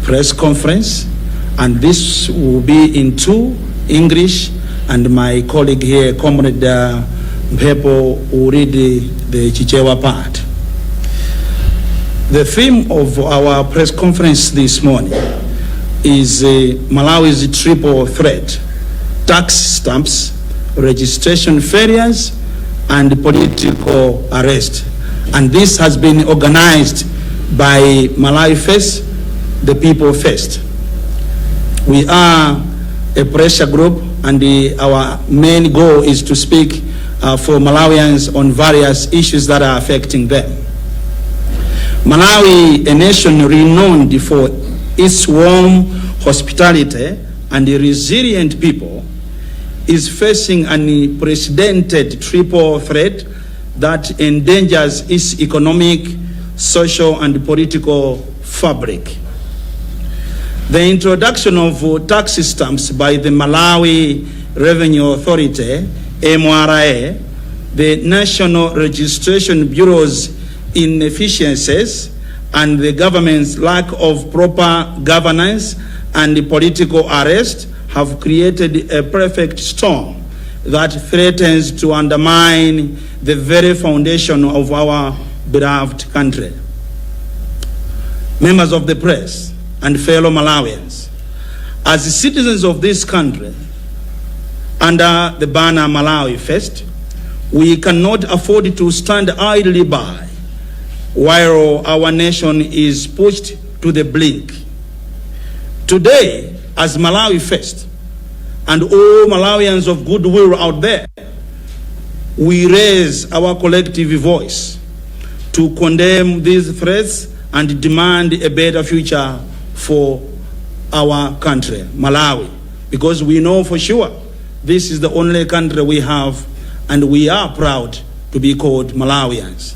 Press conference, and this will be in two, English, and my colleague here, Comrade Mpepo, will read the Chichewa part. The theme of our press conference this morning is Malawi's triple threat: tax stamps, registration failures, and political arrest. And this has been organized by Malawi First, the People First. We are a pressure group, and our main goal is to speak for Malawians on various issues that are affecting them. Malawi, a nation renowned for its warm hospitality and resilient people, is facing an unprecedented triple threat that endangers its economic, social, and political fabric. The introduction of tax stamps by the Malawi Revenue Authority, MRA, the National Registration Bureau's inefficiencies, and the government's lack of proper governance and political arrest have created a perfect storm that threatens to undermine the very foundation of our beloved country. Members of the press and fellow Malawians, as citizens of this country, under the banner Malawi First, we cannot afford to stand idly by while our nation is pushed to the brink. Today, as Malawi First, and all Malawians of goodwill out there, we raise our collective voice to condemn these threats and demand a better future for our country, Malawi, because we know for sure this is the only country we have, and we are proud to be called Malawians.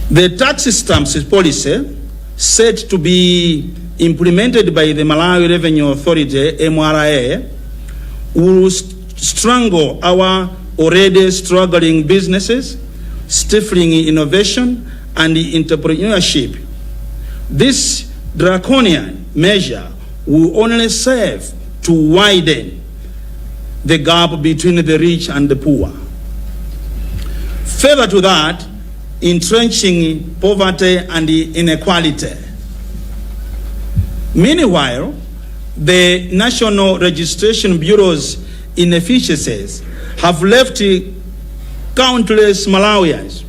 The tax stamps policy, set to be implemented by the Malawi Revenue Authority, MRA, will strangle our already struggling businesses, stifling innovation and entrepreneurship. This draconian measure will only serve to widen the gap between the rich and the poor. Further to that, entrenching poverty and inequality. Meanwhile, the National Registration Bureau's inefficiencies have left countless Malawians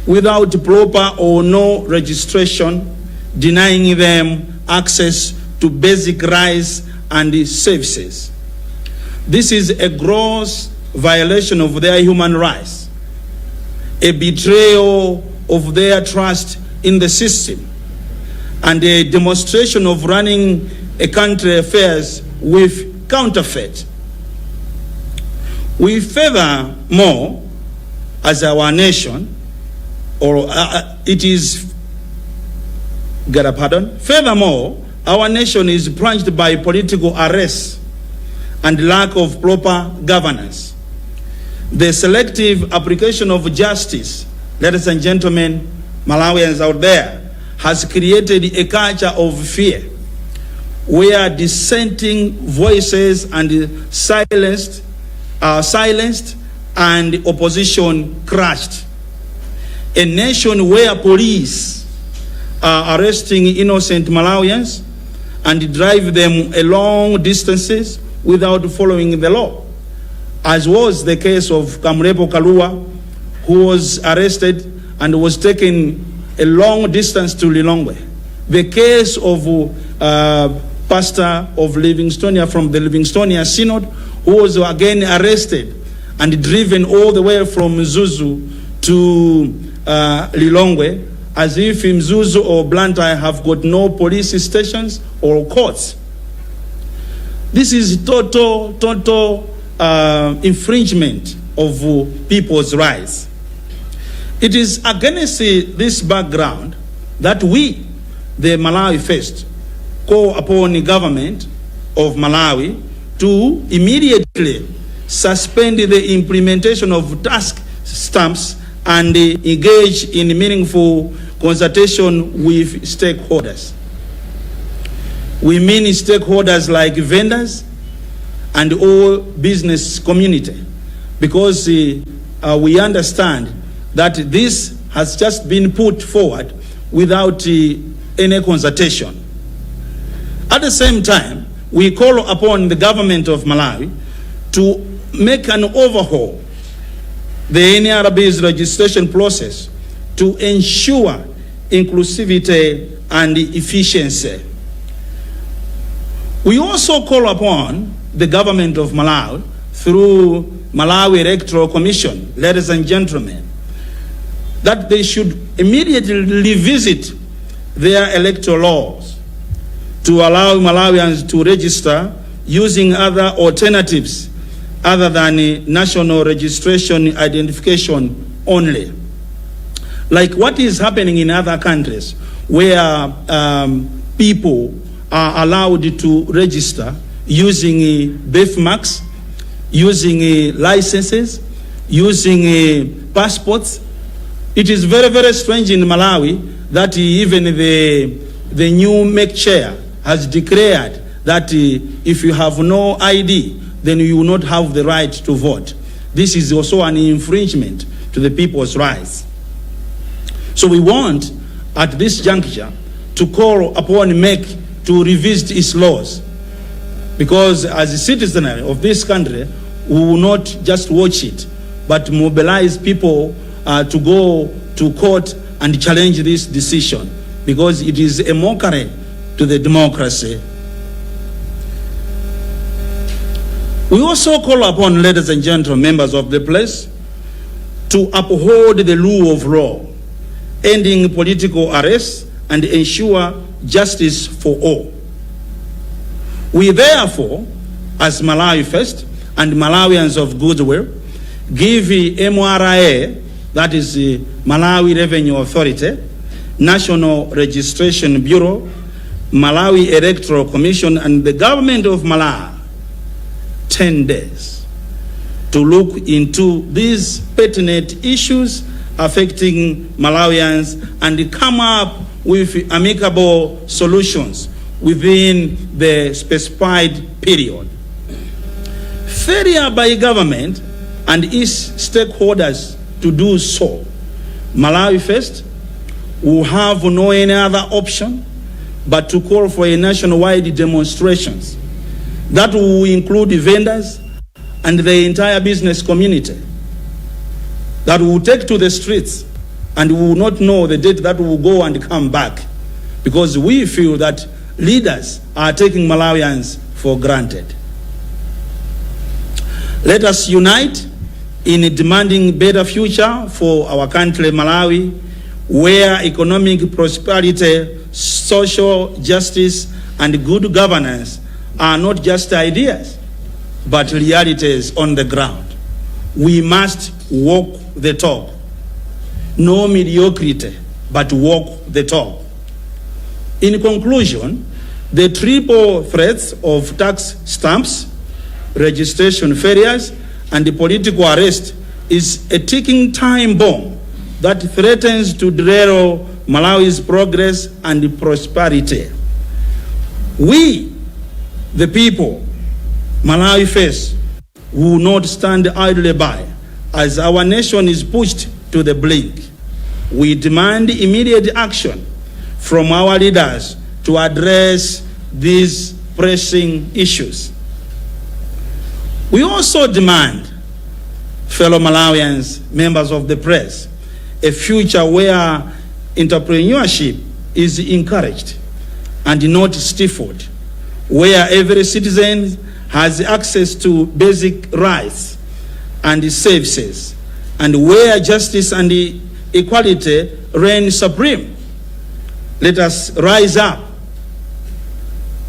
without proper or no registration, denying them access to basic rights and services. This is a gross violation of their human rights, a betrayal of their trust in the system, and a demonstration of running a country affairs with counterfeit. We furthermore, as our nation, or it is, get a pardon. Furthermore, our nation is plunged by political arrests and lack of proper governance. The selective application of justice, ladies and gentlemen, Malawians out there, has created a culture of fear where dissenting voices and silenced are silenced and opposition crushed. A nation where police are arresting innocent Malawians and drive them a long distances without following the law, as was the case of Kamlepo Kalua, who was arrested and was taken a long distance to Lilongwe. The case of pastor of Livingstonia from the Livingstonia Synod, who was again arrested and driven all the way from Mzuzu to Lilongwe, as if Mzuzu or Blantyre have got no police stations or courts. This is total, total infringement of people's rights. It is against this background that we, the Malawi First, call upon the government of Malawi to immediately suspend the implementation of tax stamps and engage in meaningful consultations consultation with stakeholders. We mean stakeholders like vendors and all business community, because we understand that this has just been put forward without any consultation. At the same time, we call upon the government of Malawi to make an overhaul the NRB's registration process to ensure inclusivity and efficiency. We also call upon the government of Malawi through Malawi Electoral Commission, ladies and gentlemen, that they should immediately revisit their electoral laws to allow Malawians to register using other alternatives other than national registration identification only. Like what is happening in other countries where people are allowed to register using birthmarks, using licenses, using passports. It is very, very strange in Malawi that even the new MEC chair has declared that if you have no ID, then you will not have the right to vote. This is also an infringement to the people's rights. So we want, at this juncture, to call upon MEC to revisit its laws. Because as a citizen of this country, we will not just watch it, but mobilize people to go to court and challenge this decision, because it is a mockery to the democracy. We also call upon, ladies and gentlemen, members of the press, to uphold the rule of law, ending political arrests and ensure justice for all. We therefore, as Malawi First and Malawians of goodwill, give the MRA, that is the Malawi Revenue Authority, National Registration Bureau, Malawi Electoral Commission, and the government of Malawi 10 days to look into these pertinent issues affecting Malawians and come up with amicable solutions within the specified period. Failure by government and its stakeholders to do so, Malawi First will have no any other option but to call for a nationwide demonstrations that will include vendors and the entire business community that will take to the streets and we will not know the date that we will go and come back, because we feel that leaders are taking Malawians for granted. Let us unite in demanding better future for our country, Malawi, where economic prosperity, social justice, and good governance are not just ideas, but realities on the ground. We must walk the talk. No mediocrity, but walk the talk. In conclusion, the triple threats of tax stamps, registration failures, and the political arrest is a ticking time bomb that threatens to derail Malawi's progress and prosperity. We, the people, Malawi First, will not stand idly by as our nation is pushed to the brink. We demand immediate action from our leaders to address these pressing issues. We also demand, fellow Malawians, members of the press, a future where entrepreneurship is encouraged and not stifled, where every citizen has access to basic rights and services, and where justice and equality reign supreme. Let us rise up,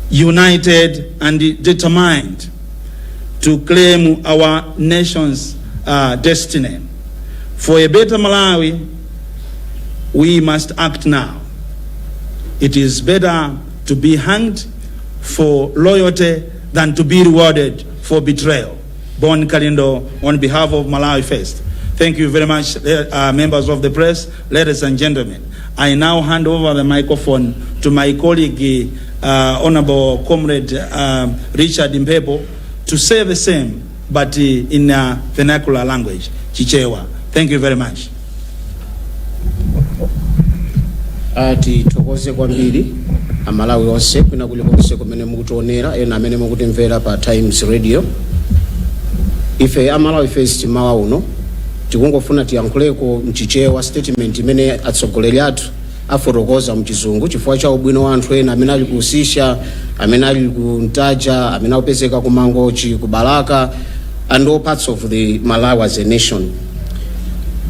united and determined to claim our nation's destiny. For a better Malawi, we must act now. It is better to be hanged for loyalty than to be rewarded for betrayal. Bon Kalindo, on behalf of Malawi First. Thank you very much, members of the press, ladies and gentlemen. I now hand over the microphone to my colleague, Honorable Comrade Richard Mphepo, to say the same, but in vernacular language, Chichewa. Thank you very much. Tithokoze kwambiri Amalawi onse kwina kulikonse kumene mukutionera, ena amene mukutimvera pa Times Radio. Ife a Malawi First mawa uno tikungofuna tiyankhuleko mchichewa statement imene atsogoleri athu afotokoza mchizungu chifukwa cha ubwino wa anthu ena amene ali ku Usisha, amene ali ku Ntaja, amene akupezeka ku Mangochi, ku Balaka and all parts of the Malawi as a nation.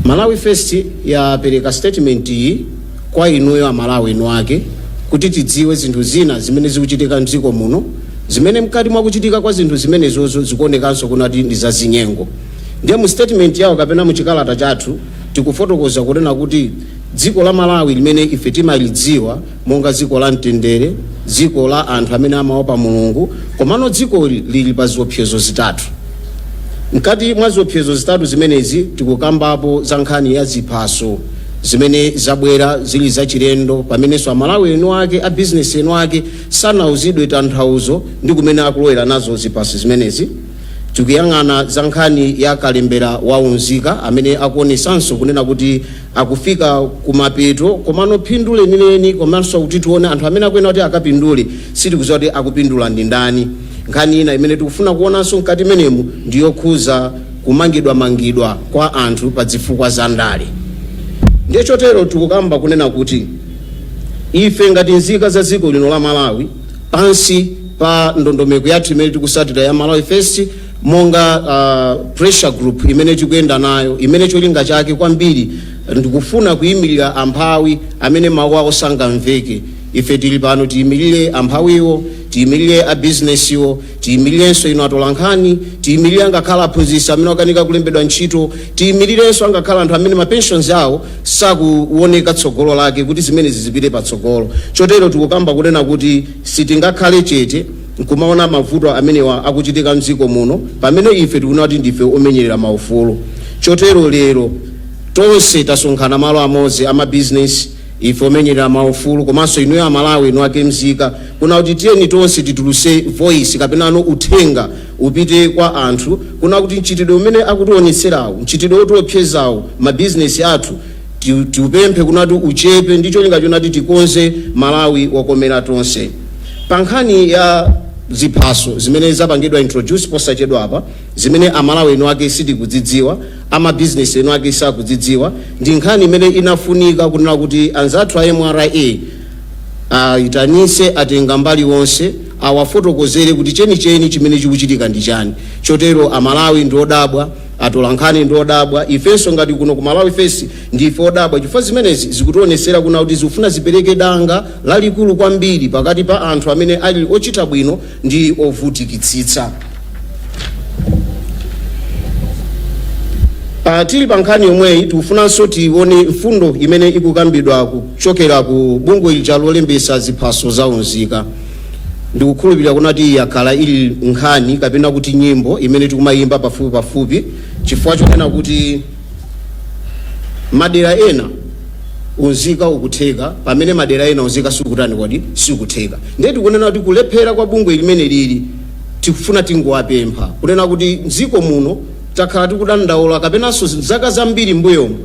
Malawi First yapereka statement iyi kwa inuyo Amalawi inu ake kuti tidziwe zinthu zina zimene zikuchitika mdziko muno, zimene mkati mwa kuchitika kwa zinthu zimenezozo zikuonekanso kunati ndi zazinyengo. Ndiye mu statement yawo kapena mu chikalata chathu tikufotokoza kunena kuti dziko la Malawi limene ife timalidziwa monga dziko la mtendere, dziko la anthu amene amaopa Mulungu, komano dzikoli lili pa ziopsezo zitatu. Mkati mwa ziopsezo zitatu zimenezi tikukambapo za nkhani ya ziphaso zimene zabwera zili zachilendo, pamenenso Amalawi enu ake a bizinesi enu ake sanauzidwe tanthauzo ndi kumene akulowera nazo ziphaso zimenezi. Tikuyang'ana za nkhani ya kalembera wa unzika amene akuonesanso kunena kuti akufika kumapeto, komano phindu lenileni komanso kuti tione anthu amene akuyenera kuti akapindule sitikudziwa kuti akupindula ndi ndani. Nkhani ina imene tikufuna kuonanso mkati menemu ndi yokhuza kumangidwamangidwa kwa anthu pa zifukwa za ndale. Ndiye chotero tikukamba kunena kuti ife ngati nzika za dziko lino la Malawi, pansi pa ndondomeko yathu imene tikusatira ya Malawi First monga pressure group imene tikuyenda nayo, imene cholinga chake kwambiri ndikufuna kuyimirira amphawi amene mawu awo sangamveke, ife tili pano tiyimirire amphawiwo, tiyimirire a bizinesiwo, tiyimirirenso inu atolankhani, tiyimirire angakhala aphunzitsi amene akanika kulembedwa ntchito, tiyimirirenso angakhala anthu amene ma pensions awo sakuoneka tsogolo lake, kuti zimenezi zipite patsogolo. Chotero tikukamba kunena kuti sitingakhale chete nkumaona mavuto amenewa akuchitika mdziko muno pamene ife tikuona kuti ndife omenyerera maufulu. Chotero lero tonse tasonkhana malo amodzi, amabizinesi, ife omenyerera maufulu, komanso inuyo Amalawi inu ake mzika, kuna kuti tiyeni tonse tituluse voice kapenano uthenga upite kwa anthu kuna kuti mchitidwe umene akutionetserawo, mchitidwe wotiopsezawo mabizinesi athu, tiupemphe kunati uchepe ndi cholinga chonati tikonze Malawi wokomera tonse. Pa nkhani ya ziphaso zimene zapangidwa introduce posachedwa apa, zimene Amalawi enu ake sitikudzidziwa, amabizinesi enu ake sakudzidziwa, ndi nkhani imene inafunika kunena kuti anzathu a MRA ayitanise atenga mbali onse, awafotokozere kuti chenicheni chimene chikuchitika ndi chani. Chotero Amalawi ndi odabwa, atolankhani ndi odabwa, ifenso ngati kuno ku Malawi First ndife odabwa, chifukwa zimenezi zikutionesera kuna kuti zikufuna zipereke danga lalikulu kwambiri pakati pa anthu amene ali ochita bwino ndi ovutikitsitsa. Tili pa nkhani yomweyi, tikufunanso tione mfundo imene ikukambidwa kuchokera ku bungwe lija lolembesa ziphaso za unzika. Ndikukhulupirira kunati yakhala ili nkhani kapena kuti nyimbo imene tikumayimba pafupi pafupi, chifukwa chonena kuti madera ena unzika ukutheka pamene madera ena unzika sikutani kodi sikutheka. Ndiye tikunena kuti kulephera kwa bungwe limene lili, tikufuna tingowapempha kunena kuti mdziko muno takhala tikudandaula kapenanso zaka zambiri mbuyomu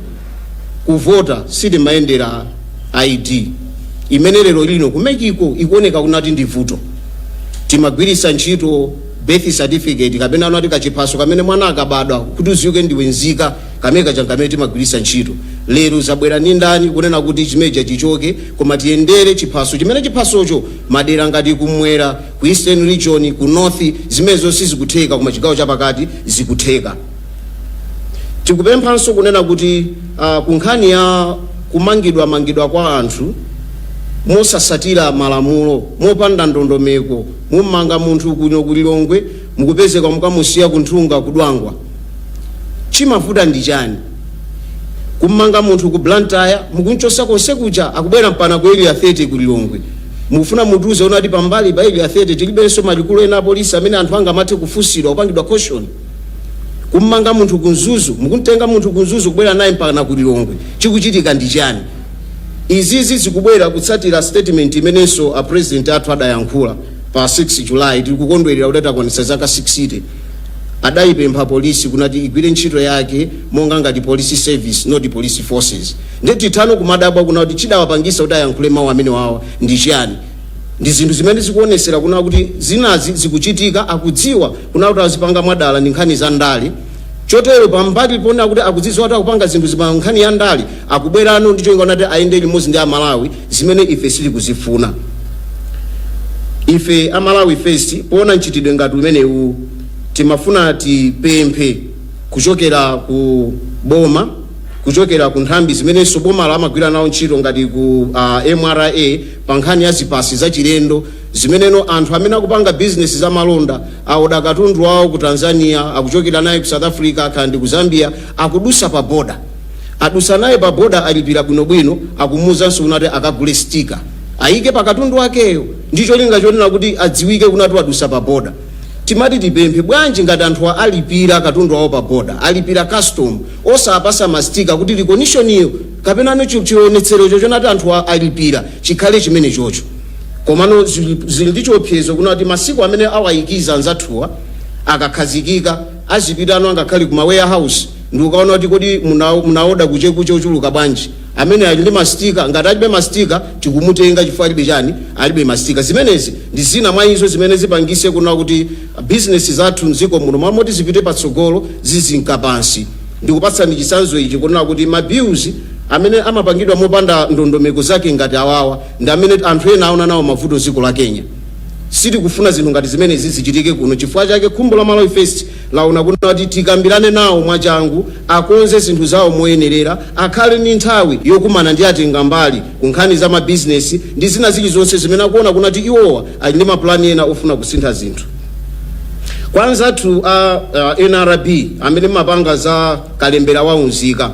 kuvota sitimayendera ID, imene lero lino ku MEC ko ikuoneka kunati ndi vuto. Timagwiritsa ntchito birth certificate kapena anati kachiphaso kamene mwana akabadwa kuti uziuke ndiwe nzika, kamene kacha kamene timagwiritsa ntchito. Lero zabwera ndi ndani kunena kuti chimeja chichoke koma tiyendere chiphaso chimene chiphasocho madera ngati kumwera, ku Eastern Region, ku North, zimenezo sizikutheka, koma chigawo chapakati zikutheka. Tikupemphanso kunena kuti ku nkhani ya kumangidwamangidwa kwa anthu mosasatira malamulo, mopanda ndondomeko, mummanga munthu kuno ku Lilongwe, mukupezeka mukamusiya kunthunga kudwangwa, chimavuta ndi chani? Kummanga munthu ku Blantyre, mukunchosa konse kuja, akubwera mpana ku Area 30 ku Lilongwe. Mukufuna mutiuze unati pambali pa Area 30 tilibenso malikulu ena apolisi amene anthu angamathe kufunsidwa, kupangidwa caution? Kummanga munthu ku Mzuzu, mukumtenga munthu ku Mzuzu kubwera naye mpaka ku Lilongwe, chikuchitika ndi chani? Izizi zikubwera kutsatira statement imenenso a President athu adayankhula pa 6 July, tili kukondwerera kuti atakwanitsa zaka 60. Adayipempha polisi kunati igwire ntchito yake monga ngati police service, not police forces. Ndi tithano kumadabwa kuna kuti chidawapangisa kuti ayankhule mawu amene wawa ndi chiyani? Ndi zinthu zimene zikuonesera kuna kuti zinazi zikuchitika, akudziwa kuna kuti azipanga mwadala, ndi nkhani za ndale. Chotero pambali pona kuti akudziwa kuti akupanga zinthu zima nkhani ya ndale, akubwerano ndi cholinga kuti ayende limodzi ndi Amalawi, zimene ife sitikuzifuna. Ife Amalawi First, poona mchitidwe ngati umenewu, timafuna tipemphe kuchokera ku boma, kuchokera ku nthambi zimenenso boma lamagwira nawo ntchito, ngati ku MRA, pa nkhani ya ziphaso zachilendo zimeneno anthu amene akupanga bizinesi za malonda aoda katundu wawo ku Tanzania, akuchokera naye ku South Africa kandi ku Zambia, akudusa pa boda, adusa naye pa boda, alipira bwinobwino, akumuzanso kunati akagule sticker ayike pa katundu akeyo ndi cholinga chonena kuti adziwike kunati wadusa pa boda. Timati tipemphe, bwanji ngati anthu alipira katundu wawo pa boda, alipira custom, osapasa ma sticker kuti recognition iyo kapena no chionetserocho chonati anthu alipira chikhale chimene chocho? Komano zili ndi chiopsezo kunati masiku amene awayikiza anzathuwa akakhazikika, azipitano angakhale kuma warehouse ndi ukaona kuti kodi munaoda kuchekuche ochuluka bwanji amene ali ndi ma sticker? Ngati alibe ma sticker, tikumutenga chifukwa alibe chani? Alibe ma sticker. Zimenezi ndi zina mwa izo zimene zipangise kuna kuti bizinesi zathu mdziko muno, mwamoti zipite patsogolo, zizinka pansi. Ndikupatsani chitsanzo ichi, kunena kuti ma bills amene amapangidwa mopanda ndondomeko zake ngati awawa ndi amene anthu ena aona nawo mavuto dziko la Kenya. Sitikufuna zinthu ngati zimenezi zichitike kuno. Chifukwa chake khumbo la Malawi First laona kuti tikambirane nawo mwachangu, akonze zinthu zawo moyenerera, akhale ndi nthawi yokumana ndi atenga mbali ku nkhani za mabizinesi ndi zina zilizonse zimene akuona kunati iwowa ali ndi mapulani ena ofuna kusintha zinthu. Kwa anzathu a NRB amene mapanga za kalembera waunzika,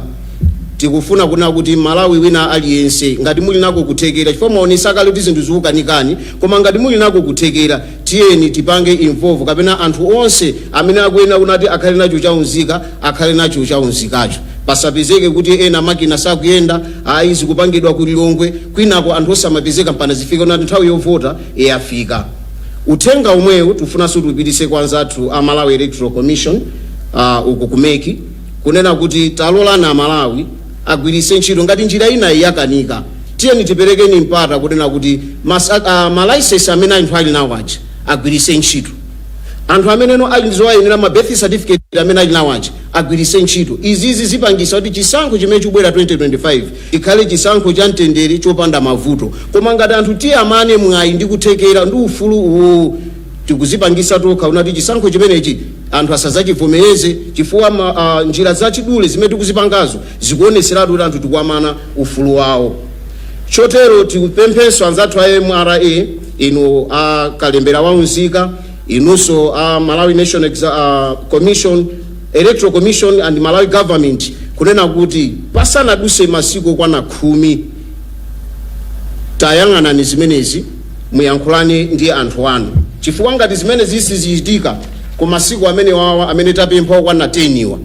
tikufuna kuna kuti Malawi wina aliyense, ngati muli nako kuthekera, chifukwa mwaonesa kale kuti zinthu zikukanikani, koma ngati muli nako kuthekera, tiyeni tipange involve kapena anthu onse amene akuyenera kunati akhale nacho chaunzika, akhale nacho chaunzikacho. Pasapezeke kuti ena makina sakuyenda, ayi, zikupangidwa ku Lilongwe, kwinako anthu osamapezeka, mpana zifike kunati nthawi yovota yafika. Uthenga omwewu tifunanso tiupitise kwa anzathu a Malawi Electoral Commission, uku ku MEC, kunena kuti talolana Amalawi agwiritse ntchito. Ngati njira ina yakanika, tiyeni tiperekeni mpata kunena kuti ma license amene anthu ali nawo aja agwiritse ntchito, anthu ameneno ali ndizowayenera, ma birth certificate amene ali nawo aja agwiritse ntchito. Izizi zipangisa kuti chisankho chimene chikubwera 2025 ikhale chisankho cha mtendere, chopanda mavuto. Koma ngati anthu tiyamane mwayi ndi kuthekera ndi ufulu uwu, tikuzipangisa tokha unati chisankho chimenechi anthu asazachivomereze, chifukwa njira zachidule zimene tikuzipangazo zikuoneseratu kuti anthu tikuamana ufulu wawo. Chotero tikupemphenso anzathu a MRA, inu a kalembera waunzika, inunso a Malawi National Commission, Electoral Commission and Malawi government, kunena kuti pasanaduse masiku okwana 10, tayang'anani zimenezi, muyankhulane ndi anthu anu, chifukwa ngati zimene sizichitika ku masiku amene wawa amene tapempha okwana 10 iwa,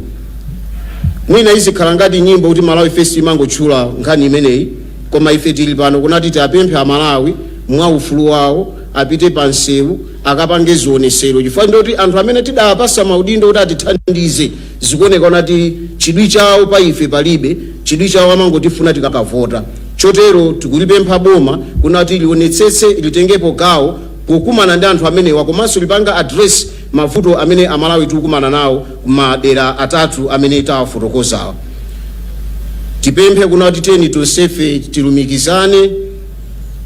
mwina izikhala ngati nyimbo kuti Malawi First imangotchula nkhani imeneyi. Koma ife tili pano kunati tiapemphe Amalawi mwa ufulu wawo apite pa msewu akapange zionesero, chifukwa ndoti anthu amene tidawapasa maudindo kuti atithandize zikuoneka kuti chidwi chawo pa ife palibe, chidwi chawo amangotifuna tikakavota. Chotero tikulipempha boma kunati lionetsetse, litengepo gawo pokumana ndi anthu amenewa, komanso lipanga address mavuto amene Amalawi tikukumana nawo kumadera atatu amene tawafotokozawa. Tipemphe kunati teni tonsefe tilumikizane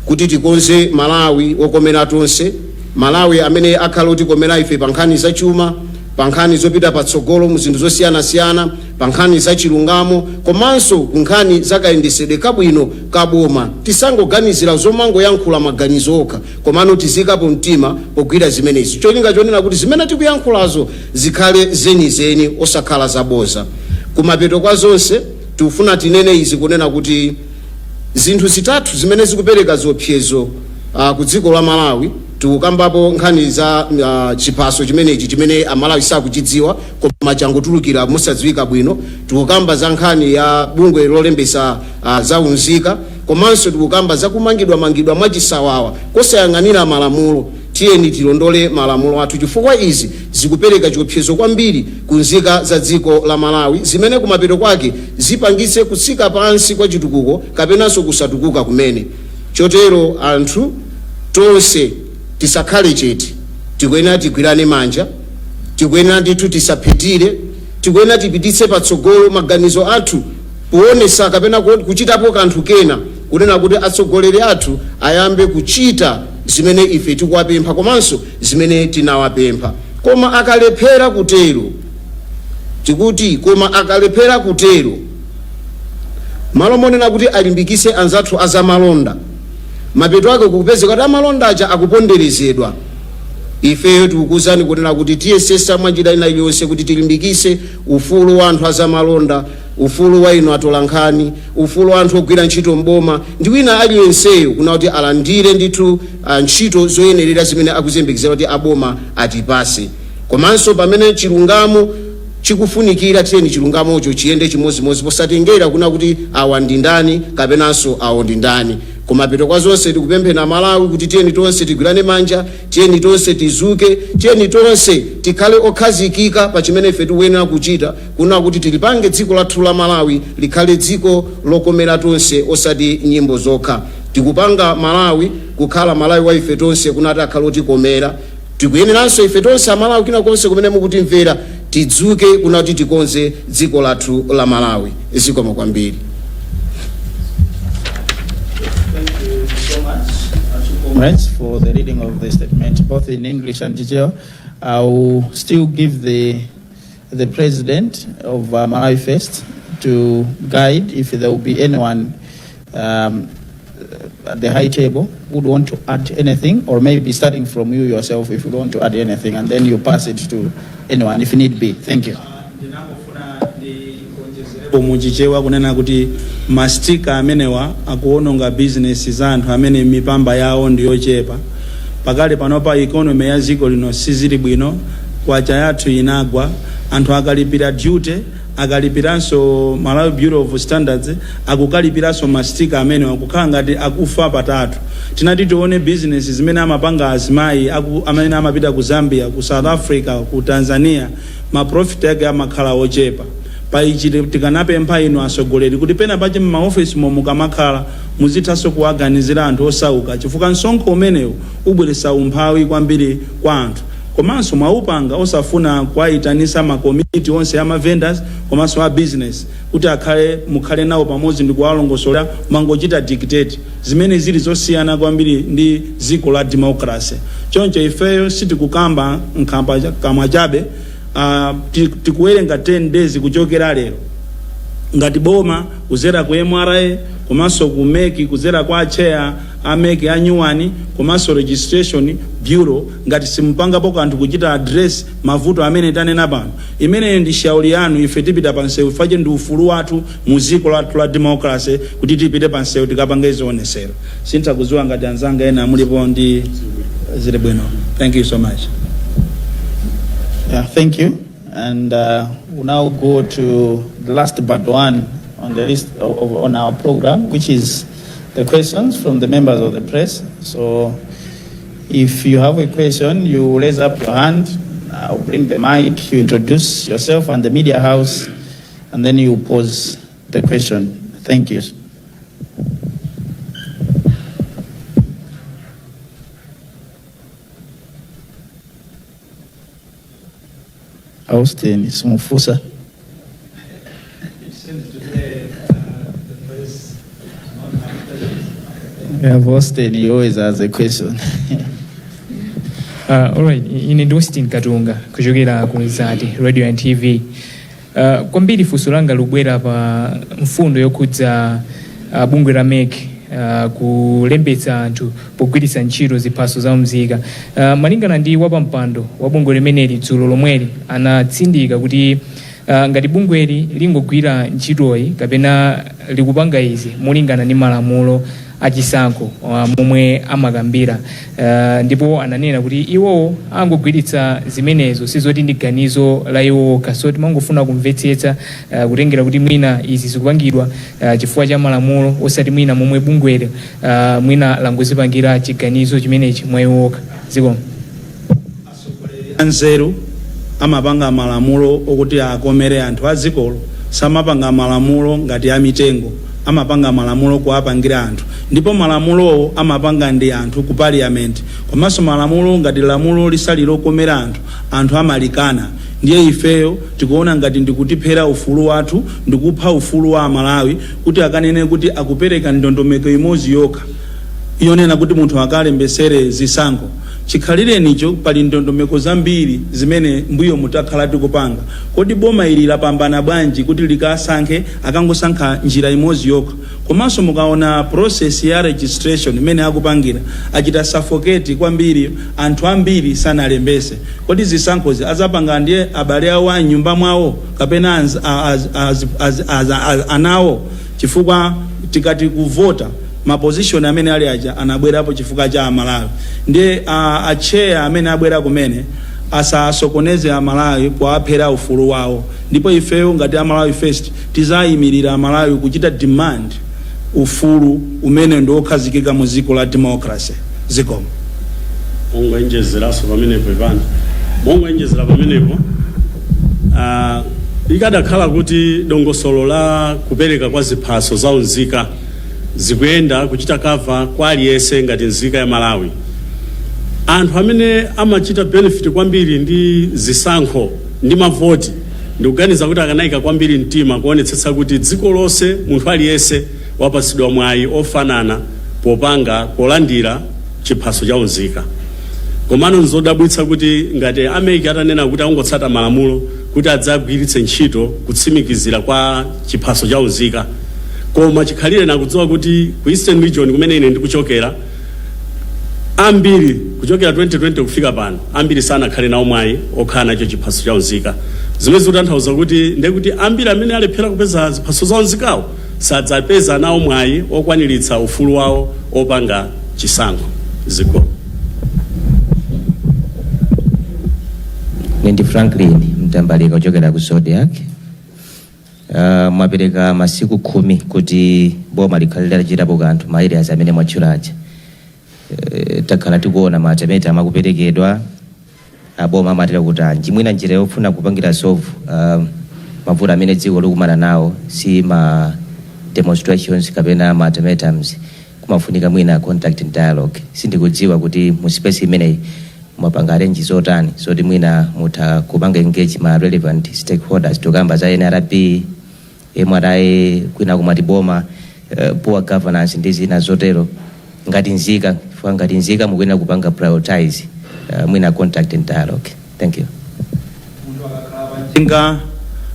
kuti tikonze Malawi wokomera tonse, Malawi amene akhala otikomera ife pa nkhani zachuma, pa nkhani zopita patsogolo mu zinthu zosiyanasiyana, pa nkhani za chilungamo, komanso ku nkhani zakayendesedwe kabwino kaboma. Tisangoganizira zomangoyankhula maganizo okha, komano tizikapo mtima pogwira zimenezi, cholinga chonena kuti zimene tikuyankhulazo zikhale zenizeni, osakhala zaboza. Kumapeto kwa zonse, tikufuna tinene izi, kunena kuti zinthu zitatu zimene zikupereka ziopsezo ku dziko la Malawi. Tikukambapo nkhani za chiphaso chimenechi chimene Amalawi sakuchidziwa koma changotulukira mosadziwika bwino. Tikukamba za nkhani ya bungwe lolembesa za unzika, komanso tikukamba za kumangidwamangidwa mwachisawawa kosayang'anira malamulo. Tiyeni tilondole malamulo athu, chifukwa izi zikupereka chiopsezo kwambiri ku nzika za dziko la Malawi, zimene kumapeto kwake zipangitse kutsika pansi kwa chitukuko kapenanso kusatukuka kumene. Chotero anthu tonse tisakhale chete, tikuyenera tigwirane manja, tikuyenera ndithu tisaphitire, tikuyenera tipititse patsogolo maganizo athu poonesa kapena kuchitapo kanthu kena, kunena kuti atsogoleri athu ayambe kuchita zimene ife tikuwapempha komanso zimene tinawapempha. Koma akalephera kutero, tikuti koma akalephera kutero, malo monena kuti alimbikise anzathu azamalonda, mapeto ake kukupezeka kuti amalonda aja akuponderezedwa. Ifeyo tikukuuzani kunena kuti tiyesesa mwanjira ina iliyonse kuti tilimbikise ufulu wa anthu azamalonda, ufulu wa inu atolankhani, ufulu wa anthu ogwira ntchito mboma ndi wina aliyenseyo, kuna kuti alandire ndithu ntchito zoyenerera zimene akuziyembekezera kuti aboma atipase. Komanso pamene chilungamo chikufunikira, tiyeni chilungamocho chiyende chimozimozi, posatengera kuna kuti awa ndi ndani kapenanso awo ndi ndani. Kumapeto kwa zonse, tikupemphera Malawi kuti tiyeni tonse tigwirane manja, tiyeni tonse tizuke, tiyeni tonse tikhale okhazikika pa chimene ife tikuyenera kuchita, kuna kuti tilipange dziko lathu la Malawi likhale dziko lokomera tonse, osati nyimbo zokha. Tikupanga Malawi kukhala Malawi wa ife tonse, kunati akhale otikomera. Tikuyeneranso ife tonse Amalawi, kina konse kumene mukutimvera, tidzuke kuna kuti tikonze dziko lathu la Malawi. Zikomo kwambiri. Thank you so much, comrades, for the reading of the statement, both in English and Chichewa. I will still give the president of Malawi First to guide if there will be anyone at the high table who would want to add anything, or maybe starting from you yourself if you want to add anything, and then you pass it to anyone if need be. Thank you. Muchichewa kunena kuti ma sticker amenewa akuononga bizinesi za anthu amene mipamba yawo ndi yochepa. Pakale panopa economy ya dziko lino sizili bwino, kwacha yathu inagwa. Anthu akalipira duty, akalipiranso Malawi Bureau of Standards, akukalipiranso ma sticker amenewa, kukhala ngati akufa patatu. Tinati tione bizinesi zimene amapanga azimayi amene amapita ku Zambia, ku South Africa, ku Tanzania, ma profit ake amakhala ochepa. Pa ichi tikanapempha inu atsogoleri kuti pena pache m'maofesi mo mukamakhala muzithanso kuwaganizira anthu osauka, chifukwa msonkho umenewu ubweretsa umphawi kwambiri kwa anthu. Komanso mwaupanga osafuna kuwayitanisa makomiti onse ama vendors komanso a business kuti akhale mukhale nawo pamodzi ndi kuwalongosola, mangochita dictate, zimene zili zosiyana kwambiri ndi dziko la democracy. Choncho ifeyo sitikukamba nkhamba kamwa chabe. Tikuwerenga 10 days kuchokera lero. Ngati boma kuzera ku MRA komanso ku MEC, kuzera kwa chair a MEC a nyuwani komanso Registration Bureau, ngati simupangapo kanthu kuchita address mavuto amene tanena pano, imeneyo ndi shauri yanu. Ife tipita pansewu fache ndi ufulu wathu mu dziko lathu la democracy kuti tipite pansewu tikapange zionesero. Sintha kudziwa ngati anzanga ena mulipo ndi zili bwino. Thank you so much. Yeah, thank you. And we'll now go to the last but one on the list on our program, which is the questions from the members of the press. So if you have a question, you raise up your hand. I'll bring the mic, you introduce yourself and the media house, and then you pose the question. Thank you. Austin Smufusa. Today, the press We have Austin, he always has a question. Alright, ine ndi Austin Katunga kuchokera ku Mzati Radio and TV. Kwambiri funso langa likubwera pa mfundo yokhudza bungwe la MEC kulembetsa anthu pogwiritsa ntchito ziphaso za mzika. Malingana ndi wapampando wa bungwe limeneli, dzulo lomweli anatsindika kuti ngati bungweli lingogwira ntchitoyi kapena likupanga izi molingana ndi malamulo. achisankho momwe amakambira, ndipo ananena kuti iwowo angogwiritsa zimenezo, sizoti ndi ganizo la iwo okha. So timangofuna kumvetsetsa, kutengera kuti mwina izi zikupangidwa chifukwa cha malamulo, osati mwina momwe bungweli mwina langozipangira chiganizo chimenechi mwa iwo okha. Zikomo. Anzeru amapanga malamulo okuti akomere anthu a dzikolo, samapanga malamulo ngati amitengo. Amapanga malamulo kuwapangira anthu, ndipo malamulowo amapanga ndi anthu ku parliament. Komanso malamulo, ngati lamulo lisali lokomera anthu, anthu amalikana. Ndiye ifeyo tikuona ngati ndikutiphera ufulu wathu, ndikupha ufulu wa Amalawi, kuti akanene kuti akupereka ndondomeko imodzi yokha yonena kuti munthu akalembesere zisankho. Chikhalirenicho pali ndondomeko zambiri zimene mbuyo mutakhala tikupanga. Kodi boma ili lapambana bwanji kuti likasankhe, akangosankha njira imodzi yokha? Komanso mukaona process ya registration imene akupangira, achita suffocate kwambiri anthu ambiri sanalembese. Kodi zisankhozi azapanga ndiye abale awo a nyumba mwawo kapena anawo? Chifukwa tikati kuvota, ma position amene ali aja anabwerapo chifukwa cha Amalawi. Ndiye a chair amene abwera kumene asasokoneze Amalawi powaphera ufulu wawo. Ndipo ifeyo ngati Amalawi First tizayimirira Amalawi kuchita demand ufulu umene ndi wokhazikika mu dziko la democracy. Zikomo. Mongoenjezeranso pamenepo, ipano mongoenjezera pamenepo, ikadakhala kuti dongosolo la kupereka kwa ziphaso za unzika zikuyenda kuchita cover kwa aliyense ngati nzika ya Malawi, anthu amene amachita benefit kwambiri ndi zisankho ndi mavoti, ndikuganiza kuti akanayika kwambiri mtima kuonetsetsa kuti dziko lonse munthu aliyense wapatsidwa mwayi ofanana popanga polandira chiphaso cha unzika. Komano nzodabwitsa kuti ngati a MEC atanena kuti angotsata malamulo kuti adzagwiritse ntchito kutsimikizira kwa chiphaso cha unzika, koma chikhalire nakudziwa kuti ku Eastern Region kumene ine ndikuchokera, ambiri kuchokera 2020 kufika pano, ambiri sanakhale nawo mwayi okhala nacho chiphaso cha unzika, zimene zikutanthauza kuti ndekuti ambiri amene alephera kupeza ziphaso za unzikawo sadzapeza nawo mwayi okwaniritsa ufulu wawo opanga chisankho. Zikomo. Ine ndi Franklin Mtambalika kuchokera ku Zodiak. Mwapereka masiku 10 kuti boma likhale litachitapo kanthu ma areas amene mwatchulaja. Takhala tikuona ma ultimatum amakuperekedwa, aboma amatera kuti anji mwina njira yofuna kupangira solve mavuto amene dziko likumana nawo si ma demonstrations kapena ma ultimatums, kumafunika mwina contact and dialogue. Sindikudziwa kuti mu space imeneyi mwapanga arrange zotani zoti mwina mutha kupanga engage ma relevant stakeholders. Tikamba za NRB, MRA, kwina kumati boma, poor governance ndi zina zotero. Ngati nzika, chifukwa ngati nzika mukuyenera kupanga prioritize mwina contact and dialogue. Thank you. Njinga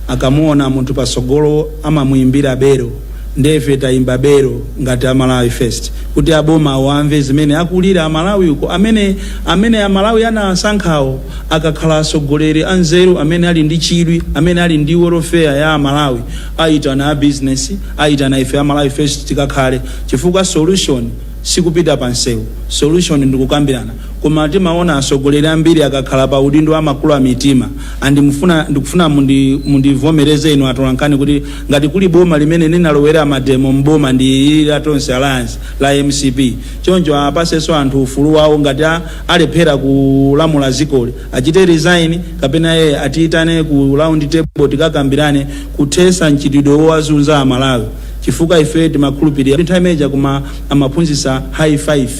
akamuona munthu pasogolo amamuimbira bero. Ndefe tayimba bero ngati Amalawi First kuti aboma awamve zimene akulira Amalawi uko, amene Amalawi anasankhawo. Akakhala atsogoleri anzeru amene ali ndi chidwi, amene ali ndi welfare ya Amalawi, ayitana a business, ayitana ife Amalawi First tikakhale, chifukwa solution sikupita pa nsewu, solution ndikukambirana. Koma timaona atsogoleri ambiri akakhala pa udindo amakulu a mitima. Andimufuna, ndikufuna mundivomereze inu atolankhani kuti ngati kuli boma limene linalowera ma demo mboma ndi ili la Tonse Alliance, la MCP. Choncho apasenso anthu ufulu wawo. Ngati alephera kulamula zikoli, achite resign kapena yeye atiyitane ku round table tikakambirane kuthesa mchitidwe wowazunza Amalawi, chifukwa ife timakhulupirira nthawi imeneja kuma amaphunzitsa high five,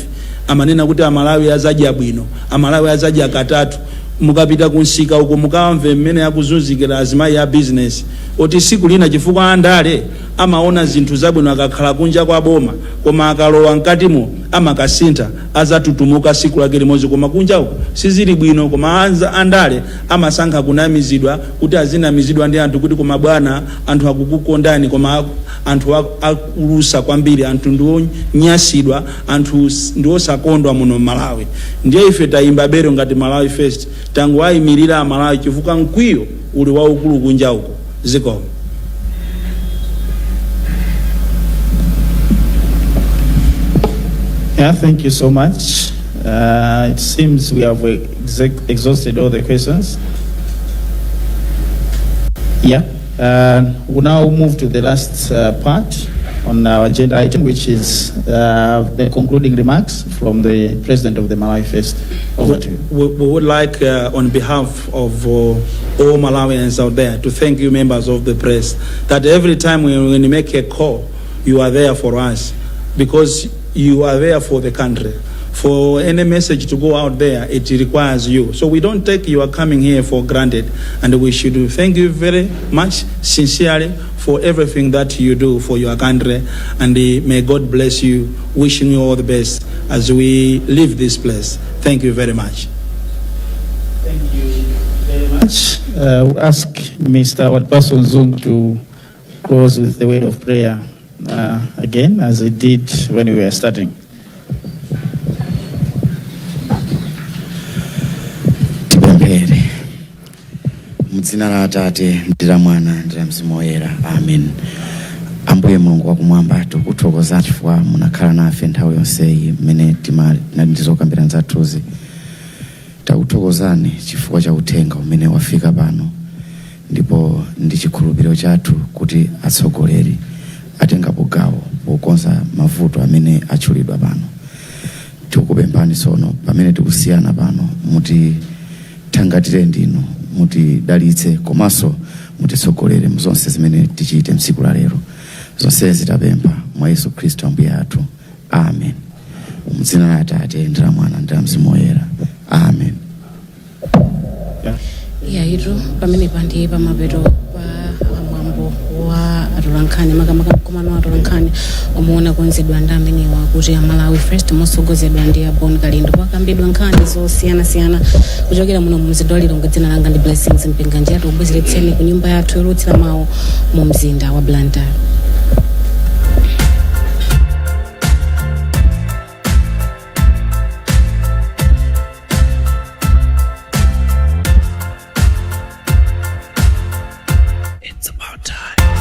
amanena kuti Amalawi azadya bwino, Amalawi azadya katatu. Mukapita kunsika uko mukamve mmene akuzunzikira azimayi a business oti siku lina, chifukwa andale amaona zinthu zabwino akakhala kunja kwa boma, koma akalowa mkatimo amakasintha, azatutumuka siku lake limodzi. Koma kunja uko sizili bwino, koma andale amasankha kunamizidwa, kuti azinamizidwa ndi anthu kuti koma bwana, anthu akukukondani. Koma anthu akulusa kwambiri, anthu ndiwonyasidwa, anthu ndiwosakondwa muno Malawi. Ndiye ife tayimba bero ngati Malawi First, tangowayimirira Amalawi chifukwa mkwiyo uli waukulu kunja uko. Zikomo. Yeah, thank you so much. It seems we have exhausted all the questions. Yeah, we'll now move to the last part on our agenda item, which is the concluding remarks from the president of the Malawi First. Over to you. We would like, on behalf of all Malawians out there, to thank you, members of the press, that every time when you make a call, you are there for us, because you are there for the country. For any message to go out there, it requires you. So we don't take your coming here for granted, and we should thank you very much, sincerely, for everything that you do for your country. And may God bless you, wishing you all the best as we leave this place. Thank you very much. Thank you very much. We'll ask Mr. Watpaso Zung to close with the word of prayer again, as he did when we were starting. Tipemphere. Mudzina la Atate ndi la Mwana ndi la Mzimu Woyera, amen. Ambuye Mulungu wakumwamba, tikuthokoza chifukwa munakhala nafe nthawi yonseyi mmene tinali ndi zokambirana zathuzi. Takuthokozani chifukwa cha uthenga umene wafika pano, ndipo ndi chikhulupiriro chathu kuti atsogoleri atengapo gawo pokonza mavuto amene atchulidwa pano. Tikukupemphani tsono, pamene tikusiyana pano, mutithangatire ndinu, mutidalitse komanso mutitsogolere muzonse zimene tichite mtsiku la lero. Zonsezi tapempha mwa Yesu Khristu Ambuye athu, amen. Mdzina la Atate ndi la Mwana ndi la Mzimu Woyera, amen. Iyayitu, pamenepa ndi pamapeto pa mwambo wa atolankhani, makamaka mkumano wa atolankhani omwe unakonzedwa ndi amenewa kuti Amalawi First, motsogozedwa ndi Abon Kalindo. Pakambidwa nkhani zosiyanasiyana kuchokera muno mu mzinda wa Lilongwe. Dzina langa ndi Blessings Mpinganjira. Tikubwezeretseni ku nyumba yathu yolutsira mawu mu mzinda wa Blantyre.